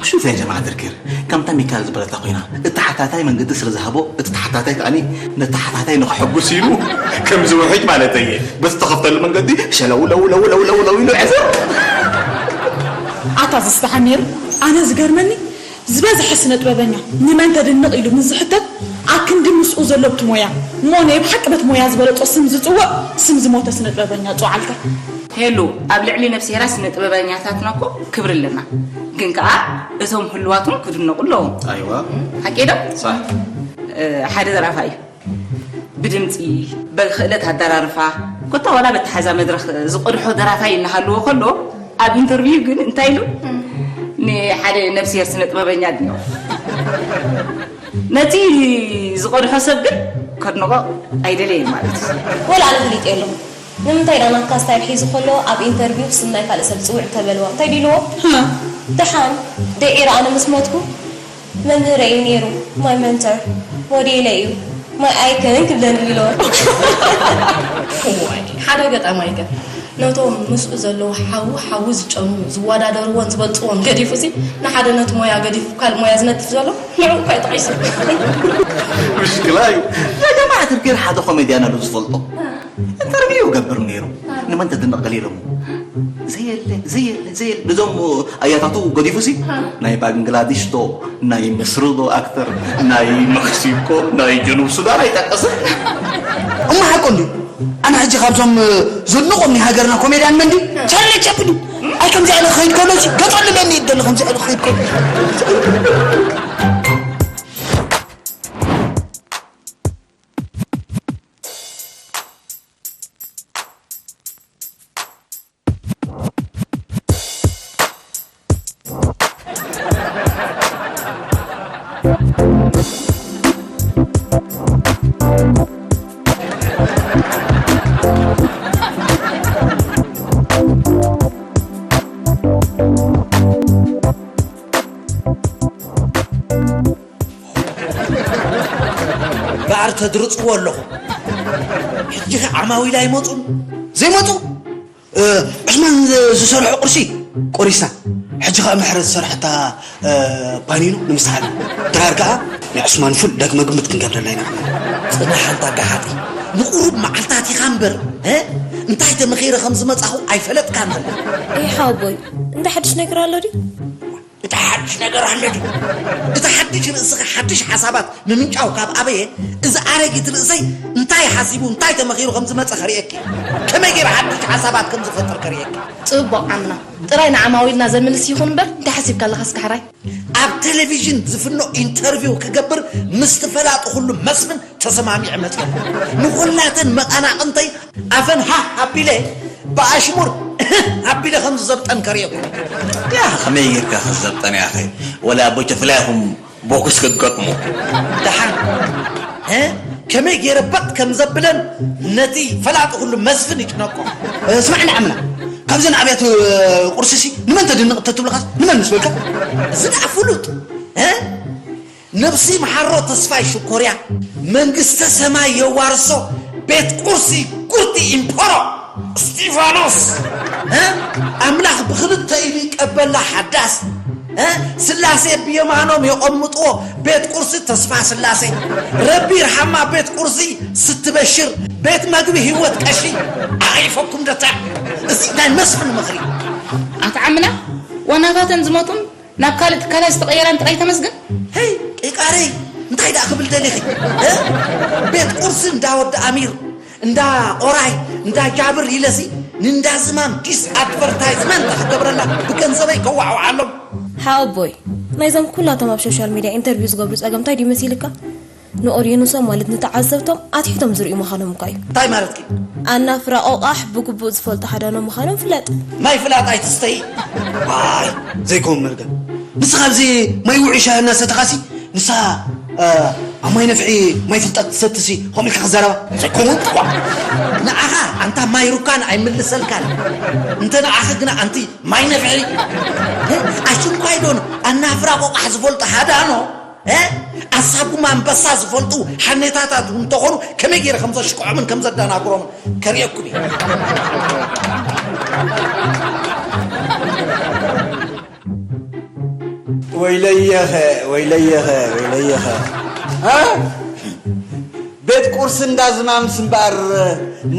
ሹፍ ያ ጀማዓ ትርኪር፣ ከምታ ሚካል ዝበለታ ኮይና፣ እቲ ሓታታይ መንገዲ ስለ ዝሃቦ፣ እቲ ተሓታታይ ከኣኒ ነቲ ሓታታይ ንኽሕጉስ ኢሉ ከም ዝውሕጅ ማለተይ እየ። በቲ ተኸፍተሉ መንገዲ ሸለው ለው ለው ለው ለው ለው ኢሉ ዕዘር። ኣታ ዘስፍሓ ነይሩ። ኣነ ዝገርመኒ ዝበዝሐ ስነ ጥበበኛ ንመን ተድንቕ ኢሉ ምስ ዝሕተት፣ ኣክንዲ ምስኡ ዘሎ ብቲ ሞያ እሞ ናይ ብሓቂ በቲ ሞያ ዝበለጾ ስም ዝጽውዕ ስም ዝሞተ ስነ ጥበበኛ ጽውዓልካ። ሄሉ፣ ኣብ ልዕሊ ነፍስሄራ ስነ ጥበበኛታትና እኮ ክብሪ ኣለና፣ ግን ከኣ እቶም ህልዋት እውን ክድነቑ ኣለዎም። ኣይዋ። ሓቂ ዶ? ሳሕ። እ፣ ሓደ ደራፋይ እዩ። ብድምጺ፣ ብክእለት ኣደራርፋ፣ ኮታ ዋላ በተሓዛ መድረኽ ዝቐድሖ ደራፋይ እናሃለዎ ከሎ፣ ኣብ ኢንተርቪው ግን እንታይ ኢሉ? ንሓደ ነፍስሄር ስነ ጥበበኛ ኣድንቑ። ነቲ ዝቐድሖ ሰብ ግን ከድንቖ ኣይደለየን ማለት እዩ። ወላ ኣነ ፍሊጠ የለኹ። ንምንታይ ደኣ ናትካ ስታይል ሒዙ ከሎ ኣብ ኢንተርቪው ስም ናይ ካልእ ሰብ ጽውዕ ተበልዎ? እንታይ ድልዎ? ሃ። ደሓን ደዒረ ኣነ ምስ ሞትኩ መምህረይ እዩ ነይሩ፣ my mentor፣ ሞዴለይ እዩ፣ my icon ክብለኒ ኢሎ። እዋይ፣ ሓደ ገጣማይ ከ ነቶም ምስኡ ዘለዉ ሓዉ ሓዉ ዝጨኑ ዝወዳደርዎን ዝበልጽዎን ገዲፉ ሲ ንሓደ ነቲ ሞያ ገዲፉ ካልእ ሞያ ዝነጥፍ ዘሎ ንዕኡ እኳ እዩ ጠቒሱ። ምሽክላ እዩ። ጀማዓ ትርኪር ሓደ ኮሜድያን ኣሎ ዝፈልጦ። ኢንተርቪው ይገብር ነይሩ። ንመን ተድንቕ ገለ ኢሎሞ? ዘየለ፣ ዘየለ፣ ዘየለ። ነዞም ኣያታቱ ገዲፉ ሲ፣ ናይ ባንግላዲሽ ዶ፣ ናይ ምስሪ ዶ ኣክተር፣ ናይ መክሲኮ፣ ናይ ጀኑብ ሱዳን ኣይጠቀስን። እሞ ሓቁ እንድዩ። ኣነ ሕጂ ካብዞም ዘድንቖም ናይ ሃገርና ኮሜድያን መን ድዩ? ቻርሊ ቻፕሊን። ኣይ ከምዚ ኢለ ክኸይድ ከሎ ሲ፣ ገጸልለኒ ይደሊ ከምዚ ኢለ ክኸይድ ከሎ። ባዕሪ ተድርጽዎ ኣለኹም። ሕጂ ኸ ዓማዊል ኣይመጹን? ዘይመጹ? እ፣ ዑስማን ዝ-፣ ዝሰርሖ ቁርሲ ቆሪስና። ሕጂ ኸኣ ምሕረት ዝሰርሐታ፣ እ፣ ባኒኖ ንምስሓል። ድራር ከኣ ናይ ዑስማን ፉል ዳግመ ግምት ክንገብረላ ኢና። ጽናሕ ኣንታ ጋሓጢ። ንቁሩብ መዓልታት ኢኻ እምበር፣ እ? እንታይ ተመኺረ ከም ዝመጻኹ ኣይፈለጥካን። ኤህ ሓወቦይ፣ እንታይ ሓድሽ ነገር ኣሎ ድዩ? ሓድሽ ነገር ኣሎ ድዩ? እቲ ሓድሽ ርእስኺ ሓድሽ ሓሳባት ምምንጫው ካብ ኣበየ፣ እዚ ኣረጊት ርእሰይ እንታይ ሓሲቡ እንታይ ተመኺሩ ከም ዝመጸ ከርእየኪ። ከመይ ገይረ ሓድሽ ሓሳባት ከም ዝፈጥር ከርእየኪ። ጽቡቕ ዓምና። ጥራይ ንዓማዊልና ዘምልስ ይኹን እምበር እንታይ ሓሲብካ ኣለኻ እስካሕራይ? ኣብ ቴሌቪዥን ዝፍኖ ኢንተርቪው ክገብር ምስቲ ፈላጥ ኩሉ መስፍን ተሰማሚዐ መፅእ። ንኹላተን መቐናቕንተይ ኣፈን ሃ ኣቢለ ብኣሽሙር ኣቢለ ከም ዝዘብጠን ከርእየኩም። ያ ከመይ ጌርካ ክትዘብጠን ያኸ? ወላ ብጭፍላ ኢኹም ቦክስ ክትገጥሙ። ደሓን እ? ከመይ ገይረ በጥ ከም ዘብለን ነቲ ፈላጥ ኩሉ መስፍን ይጭነቆ። ስማዕ ንዓምና፣ ካብዘን ኣብያተ ቁርሲ ሲ ንመን ተድንቕ ተትብልኻስ ንመን ምስ በልካ? እዚ ደኣ ፍሉጥ እ? ነብሲ መሓሮ ተስፋይ ሽኮርያ መንግስተ ሰማይ የዋርሶ። ቤት ቁርሲ ጉርቲ ኢምፖሮ እስጢፋኖስ እ? ኣምላኽ ብኽልተ ኢዱ ይቀበላ ሓዳስ እ? ስላሴ ብየማኖም የቐምጥዎ ቤት ቁርሲ ተስፋ ስላሴ። ረቢ ይርሓማ ቤት ቁርሲ ስትበሽር ቤት መግቢ ህይወት ቀሺ። ኣዒፈኩም ደታ እዚ ናይ መስፍን ምኽሪ። ኣታ ዓምና ዋናታተን ዝሞቱን ናብ ካልእ ትካላት ዝተቐየራን ጥራይ ተመስገን። ሄይ ቂቃረይ እንታይ ደኣ ክብል ደሊኺ እ? ቤት ቁርሲ እንዳ ወዲ ኣሚር እንዳ ኦራይ እንዳ ጃብር ኢለሲ ንእንዳ ዝማም ዲስ ኣድቨርታይዝመንት ክገብረላ ብገንዘበይ ከዋዕውዓሎም። ሓወቦይ ናይዞም ኩላቶም ኣብ ሶሻል ሚድያ ኢንተርቪው ዝገብሩ ጸገም እንታይ ድዩ መሲልካ? ንኦድየንሶም ማለት ንተዓዘብቶም ኣትሒቶም ዝርእዩ ምዃኖም እኳ እዩ። እንታይ ማለትኪ? ኣናፍራ ቆቃሕ ብግቡእ ዝፈልጡ ሓዳኖም ምዃኖም ፍለጥ። ማይ ፍላጥ ኣይትስተይ። ዋይ ዘይከውን መርገም። ንስኻ ኣብዚ ማይ ውዑይ ሻሂ እናሰተኻሲ ንሳ ኣብ ማይ ነፍሒ ማይ ፍልጠት ትሰትሲ ከምኡ ኢልካ ክዛረባ ዘይከውን ጥቋ። ንዓኻ ኣንታ ማይ ሩካን ኣይምልሰልካን። እንተ ንዓኺ ግና ኣንቲ ማይ ነፍሒ ኣሽንኳይ ዶን ኣናፍራ ቆቃሕ ዝፈልጡ ሓዳኖ ኣሳጉማ ኣንበሳ ዝፈልጡ ሓኔታታት እውን እንተኾኑ ከመይ ገይረ ከም ዘሽክዖምን ከም ዘደናግሮምን ከርእየኩም እዩ። ወይለየኸ ወይለየኸ ወይለየኸ እ? ቤት ቁርሲ እንዳ ዝማምስ እምበኣር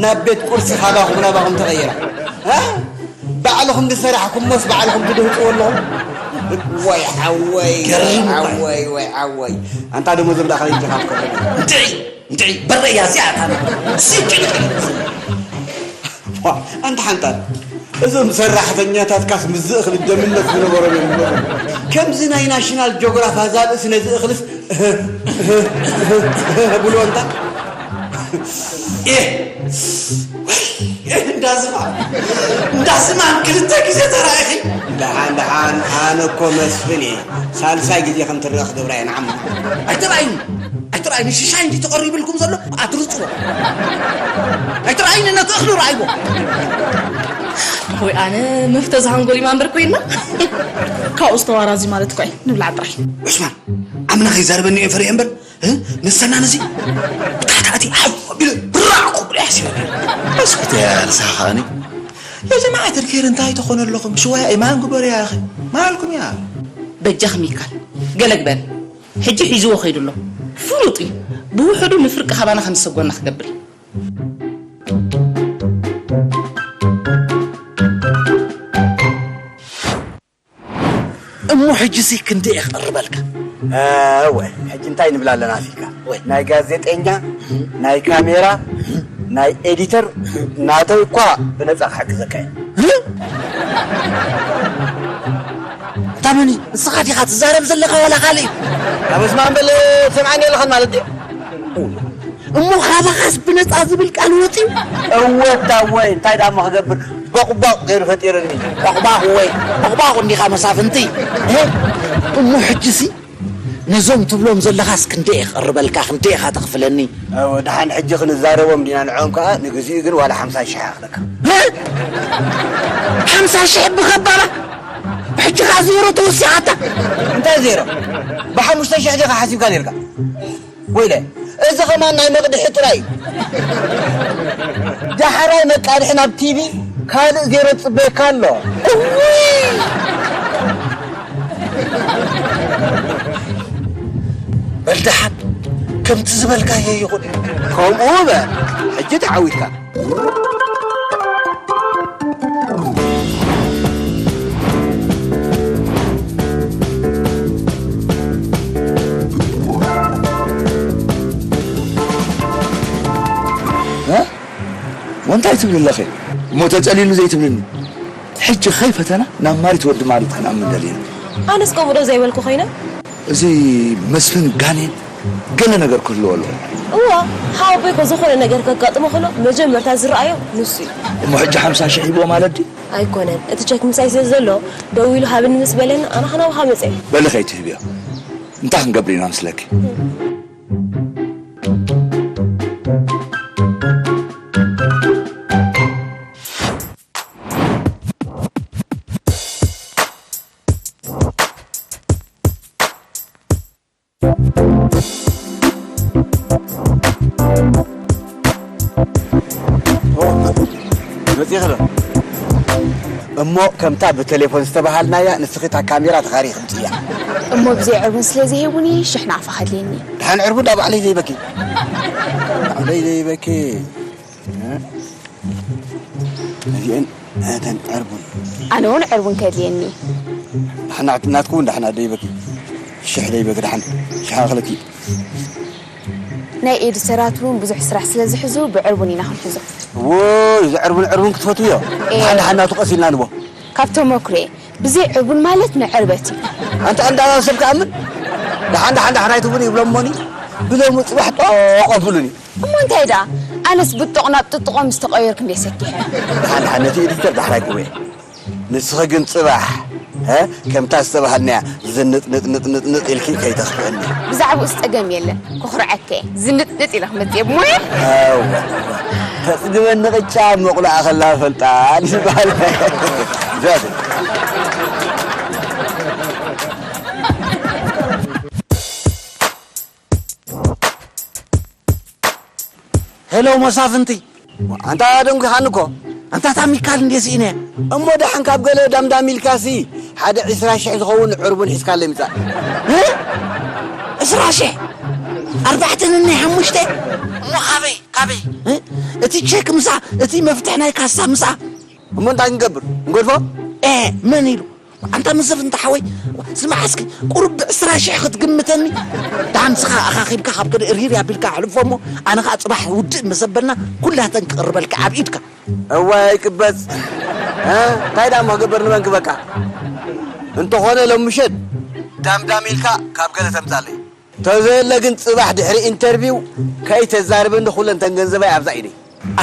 ናብ ቤት ቁርሲ ካባኹም ናባኹም ተቐይራ እ? ባዕልኹም ዝሰራሕኩሞስ ባዕልኹም ትድህፅዎ ኣለኹም። ወይ ዓወይ ገርም እኮ። ዓወይ ወይ ዓወይ ኣንታ ደሞ ዘብላ ከለይ ጀኻ ትከፍል እንድዒ እንድዒ በረያ እዚኣ እታ ነገር ሲጭ ዋ፣ ኣንታ ሓንታት እዞም ሰራሕተኛታትካስ ምስ ዝእኽሊ ደምነት ዝነበሮም እዮም ዝመስሉ። ከምዚ ናይ ናሽናል ጆግራፍ ኣዛብእሲ ነዚ እኽልስ ብሎ እንታ። ኤህ፣ ወይ፣ ኤህ፣ እንዳዝማ እንዳዝማ ክልተ ግዜ ተራኢኺ። ደሓን ደሓን ኣነ እኮ መስፍን እየ። ሳልሳይ ግዜ ከም ትረአ ክገብራ እየ ንዓማ። ኣይተራእይኒ ኣይተራእይኒ ሽሻይ እንዲ ተቐሪብልኩም ዘሎ ኣትርፅዎ። ኣይተራእይኒ ነቲ እኽሊ ረኣይዎ። ወይ ኣነ መፍተ ዝሃንጎል ይማንበር ኮይና ካብኡ ዝተዋራዚ ማለት እኮ እዩ ንብላዕ ጥራይ። ዑስማን ኣምላኽ ይዛረበኒ እየ ፈሪሐ እምበር እ? ንሰና ነዚ ብታሕታእቲ ሓው ኣቢሉ ብራዕ ክብሉ ያሲበኒ። እስኩት እያ ንስኻ ከኣኒ የጀማዓት ርኬር እንታይ ተኾነ ኣለኹም ሽዋያ ኢማን ግበሩ ያ ኣኺ ማልኩም እያ። በጃኽ ሚካል ገለ ግበር። ሕጂ ሒዝዎ ከይዱ ኣሎ። ፍሉጥ እዩ። ብውሕዱ ንፍርቂ ካባና ከም ዝሰጎና ክገብር እዩ። እሞ ሕጂሲ ክንደይ ክቕርበልካ? እወ፣ ሕጂ እንታይ ንብል ኣለና ኣፊካ? ወይ። ናይ ጋዜጠኛ፣ ናይ ካሜራ፣ ናይ ኤዲተር ናተይ እኳ ብነጻ ክሕግዘካ እየ። እ? እታ መን እዩ? ንስኻ ዲኻ ትዛረብ ዘለኻ ዋላ ካልእ እዩ? ኣብ እስማን በል ትሰምዓኒ ኣለኻን ማለት ድዩ? እሞ ካባኻስ ብነጻ ዝብል ቃል ወጺኡ? እወ እታ ወይ፣ እንታይ ደኣ እሞ ክገብር? ቦቕቧቕ ገይሩ ፈጢሩኒ። ቦቕባቕ ወይ፣ ቦቕባቕ እንዲኻ መሳፍንቲ። እ? እሞ ሕጂሲ ነዞም ትብሎም ዘለኻስ ክንደይ እየ ክቕርበልካ፣ ክንደይ ኢኻ ተኽፍለኒ? እወ፣ ደሓን ሕጂ ክንዛረቦም ዲና ንዕኦም ከኣ ንግዚኡ ግን ዋላ ሓምሳ ሽሕ ይኣኽለካ። እ? ሓምሳ ሽሕ ብኸባባ? ብሕጂ ከኣ ዜሮ ተወሲኻታ። እንታይ ዜሮ? ብሓሙሽተ ሽሕ ዲኻ ሓሲብካ ኔርካ? ወይለ፣ እዚ ኸማን ናይ መቕድሒ ጥራይ እዩ። ዳሕራይ መቃድሒ ናብ ቲቪ ካልእ ዜሮ ዝጽበየካ ኣሎ። እውይ! በል ደሓን፣ ከምቲ ዝበልካዮ ይኹን። ከምኡ በል፣ ሕጂ ተዓዊትካ። እንታይ ትብሊ ኣለኺ? እሞ ተጸሊሉ ዘይትብልኒ? ሕጂ ከይፈተና ናብ ማሪት ወዲ ማሪት ክንኣምን ደሊና። ኣነስ ከምኡ ዶ ዘይበልኩ ኮይነ? እዚ መስፍን ጋኔን ገለ ነገር ክህልዎ ኣለዎ። እዋ፣ ሓወቦይ እኮ ዝኾነ ነገር ከጋጥሞ ከሎ መጀመርታ ዝረኣዮ ንሱ እዩ። እሞ ሕጂ ሓምሳ ሽሕ ሂብዎ ማለት ድዩ? ኣይኮነን፣ እቲ ቸክ ምሳይ ስለ ዘሎ ደው ኢሉ ሃብኒ ምስ በለኒ ኣነ ከናብኻ መፀ። በሊ ከይትህብዮ። እንታይ ክንገብር ኢና ምስለኪ? መጺእኺ ዶ? እሞ ከምታ ብቴሌፎን ዝተባሃልናያ ንስኺ እታ ካሜራ ተኻሪኺ ምጽእያ። እሞ ብዘይ ዕርቡን ስለ ዘይህቡኒ ሽሕ ናቕፋ ከድልየኒ። ደሓን ዕርቡን ዳ ባዕለይ ዘይበኪ። ባዕለይ ዘይበኪ። እዚአን እተን ዕርቡን። ኣነ እውን ዕርቡን ከድልየኒ። ደሓን ናት-፣ ናትኩ እውን ደሓን ደይበኪ። ሽሕ ደይበኪ ደሓን። ሽሕ ኣኽለኪ። ናይ ኤዲተራት እውን ብዙሕ ስራሕ ስለ ዝሕዙ ብዕርቡን ኢና ክንሕዞ። እዎ፣ እዚ ዕርቡን ዕርቡን ክትፈትውዮ? ኤ። ደሓን ደሓን ናቱ ቀስ ኢልና ንቦ። ካብ ተመኩሮየ፣ ብዘይ ዕርቡን ማለት ንዕርበት እዩ። ኣንታ እንዳ ሰብ ክኣምን? ደሓን ደሓን ደሓን ኣይትብሉን ይብሎሞኒ። ብሎሚ ጽባሕ ጦቕ ኣብሉኒ። እሞ እንታይ ደኣ? ኣነስ ብጦቕ ናብ ጥጥቖ ምስ ተቐየርኩ እንደ ሰኪሐ። ደሓን ደሓን ነቲ ኤዲተር ዳሕራይ ግበዮ። ንስኺ ግን ጽባሕ፣ እ፣ ከምታ ዝተባሃልናያ ዝንጥ ንጥ ንጥ ንጥ ንጥ ኢልኪ ከይተኽፍእኒ። ብዛዕባኡስ ጸገም የለን፣ ክኹርዐከ እየ። ዝንጥ ንጥ ኢለ ክመጽእ እየ ብሞየ። እወ፣ እወ። ተጽግበኒ ቅጫ መቑላኣ ከላ ፈልጣ ዝበሃል። ዘት። ሄሎ መሳፍንቲ። ኣንታ ደንጒኻኒ እኮ። ኣንታ እታ ሚካል እንዴ ስኢነ። እሞ ደሓን ካብ ገለ ዳምዳም ኢልካሲ ሓደ ዕስራ ሽሕ ዝኸውን ዕርቡን ሒዝካለይ ምጻእ። እ? ዕስራ ሽሕ? ኣርባዕተ ንናይ ሓሙሽተ? እሞ ካበይ? ካበይ? እ? እቲ ቼክ ምሳ፣ እቲ መፍትሕ ናይ ካሳ ምሳ? እሞ እንታይ ክንገብር? ንገድፎ? ኤ፣ መን ኢሉ? ኣንታ መሰፍንቲ ሓወይ፣ ስማዕ እስኪ፣ ቁሩብ ብዕስራ ሽሕ ክትግምተኒ? ደሓን ንስኻ ኣኻኺብካ ካብ ገለ እርሂር ኣቢልካ ኣሕልፎ እሞ፣ ኣነ ኸኣ ጽባሕ ውድእ መሰበልና ኩላተን ክቕርበልካ ኣብ ኢድካ። እዋይ ቅበጽ። እ? እንታይ ደኣ እሞ ክገብር ንበንኪ በቃ? እንተኾነ ሎም ምሸት ዳምዳም ኢልካ ካብ ገለ ተምጻለይ። ተዘየለ ግን ጽባሕ ድሕሪ ኢንተርቪው ከይተዛርበኒ ኩለን ተን ገንዘበይ ኣብዛ ኢደይ።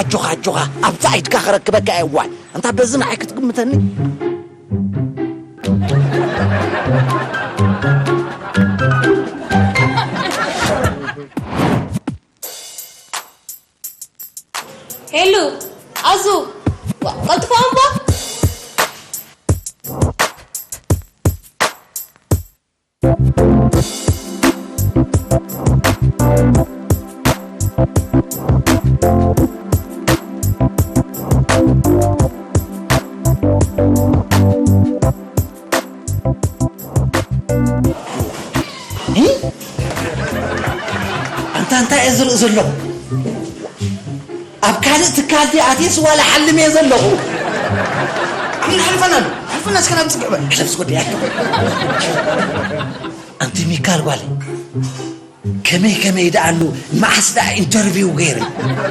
ኣጆኻ፣ ኣጆኻ፣ ኣብዛ ኢድካ ክረክበካ እየ። እዋይ፣ ኣንታ በዚ ንዓይ ክትግምተኒ? ሄሉ፣ ኣዙ፣ ዋ፣ ቀልጥፎ እምባ። እ? ኣንታ እንታይ እየ ዝርኢ ዘለኹ? ኣብ ካልእ ትካል ድየ ኣትየስ ዋላ ሓልም እየ ዘለኹ? ኣምን ሓልፈና ኣሎ። ሓልፈና እስከ ናብ ጽግዕ በል። ዓለም ዝጎድእ ያክል። ኣንቲ ሚካል ጓለይ፣ ከመይ ከመይ ደኣ ኣሎ? መዓስ ደኣ ኢንተርቪው ገይረ?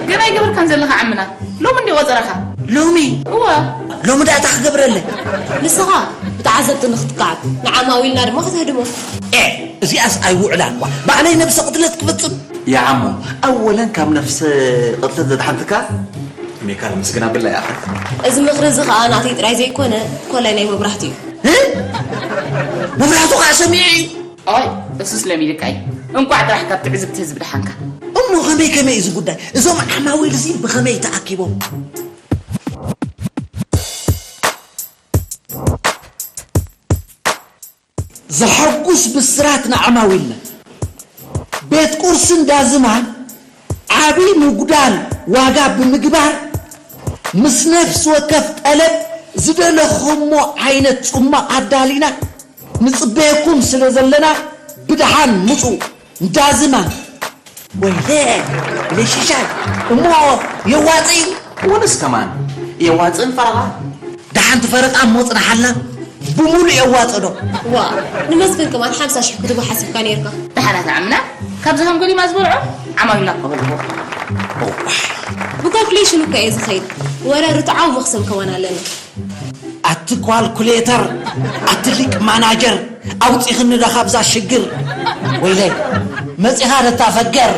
ገና ኣይገበርካን ዘለኻ ዓምና። ሎሚ እንዲ ቆጸረኻ። ሎሚ? እወ። ሎሚ ደኣ እንታይ ክገብረለይ? ንስኻ ብተዓዘብቲ ንኽትከዓብ፣ ንዓማዊልና ድማ ከተህድሞ። ኤ፣ እዚኣስ ኣይውዕላን እኳ። ባዕለይ ነብሰ ቅትለት ክፍጽም። ያ ዓሞ፣ ኣወለን ካብ ነፍሰ ቅትለት ዘድሓንትካ ሜካል ምስግና ብላ ኢኻ። እዚ ምኽሪ እዚ ኸኣ ናተይ ጥራይ ዘይኮነ፣ ኮላይ ናይ መብራህቱ እዩ። እ? መብራህቱ ኸኣ ሰሚዑ እዩ። ኣይ፣ እሱስ ለሚድካ እዩ። እንቋዕ ጥራሕ ካብ ትዕዝብቲ ህዝቢ ደሓንካ። እሞ ከመይ ከመይ እዩ እዚ ጉዳይ? እዞም ዓማዊልሲ ብኸመይ ተኣኪቦም? ዘሐጉስ ብስራት ንዓማዊልና። ቤት ቁርሲ እንዳ ዝማን ዓቢ ምጉዳል ዋጋ ብምግባር፣ ምስ ነፍሲ ወከፍ ጠለብ ዝደለኹሞ ዓይነት ጽማቕ ኣዳሊና ንጽበየኩም ስለ ዘለና ብደሓን ምጹ። እንዳ ዝማን። ወይለ፣ ለሽሻይ፣ እሞ የዋጽእ እዩ? እውንስ ከማን የዋጽእን ፈረቓ? ደሓንቲ ፈረቓ እሞ ጽናሓልና፣ ብሙሉእ የዋጽእ ዶ? ዋ፣ ንመስፍን ከማን ሓምሳ ሽሕ ክትቦ ሓሲብካ ነይርካ። ደሓናት ዓምና፣ ካብዚ ሃንጎሊማ ዝበልዖ ዓማዊልና ክቐበልዎ። ብካልኩሌሽን እኮ እየ ዝኸይድ። ወረ ርትዓዊ መኽሰብ ከማን ኣለና። ኣቲ ኳልኩሌተር፣ ኣቲ ሊቅ ማናጀር፣ ኣውፂኽኒ ዶ ካብዛ ሽግር? ወይለይ፣ መፂኻ ደታ ፈገር።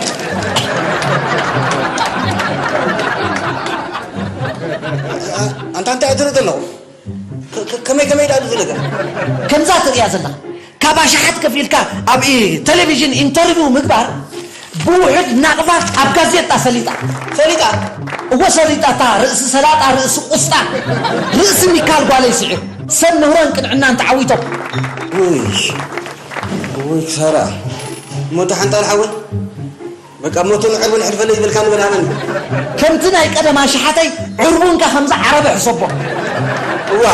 ኣንታ እንታይ ትርኢ ዘለኹ? ከመይ ከመይ ዳ ዝለገ? ከምዛ ትርእያ ዘለኻ፣ ካብ ኣሽሓት ከፊልካ ኣብ ቴሌቪዥን ኢንተርቪው ምግባር፣ ብውሑድ ናቕፋ ኣብ ጋዜጣ ሰሊጣ። ሰሊጣ? እወ፣ ሰሊጣ፣ እታ ርእሲ ሰላጣ፣ ርእሲ ቁስጣ፣ ርእሲ ሚካል ጓለይ ስዒሩ። ሰብ ምህሮን ቅንዕናን ተዓዊቶም። ውይ፣ ውይ ክሳራ። እሞ ደሓን ጣል ሓወይ፣ በቃ ሞትን ዕርቡን ሕልፈለይ ይብልካ ንበል ሃበኒ። ከምቲ ናይ ቀደም ኣሽሓተይ ዕርቡንካ ከምዚ ዓረበ ሕሰቦ። እዋ፣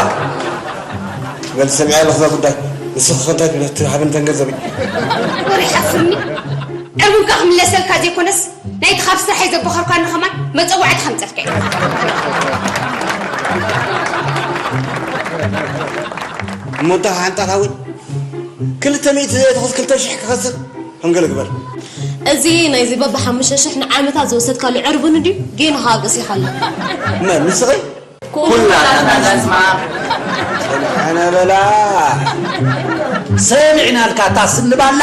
በል ሰሚዐ ኣለኹ እዛ ጉዳይ። ንስኺ ከ እንታይ ትብሊ? እቲ ሃበኒ ተን ገንዘበይ። ወረ ሓፍርኒ። ዕርቡንካ ክምለሰልካ ዘይኮነስ፣ ናይቲ ካብ ስራሐይ ዘቦኸርካኒ ከማን መጸዋዕታ ከምጸልካ እዩ። እሞ እንታይ ሓንጣል ሃወይ? ክልተ ሚእቲ ዘየትኹስ ክልተ ሽሕ ክኸስር? ከም ገለ ግበር። እዚ ናይዚ በብሓሙሽተ ሽሕ ንዓመታት ዝወሰድካሉ ዕርቡን ድዩ? ጌና ከኣ ቀሲኻ ኣሎ። መን? ንስኺ? ኩላትና ንሰምዓ። ሰምዓና በላ። ሰሚዕናልካ እታ ስንባላ።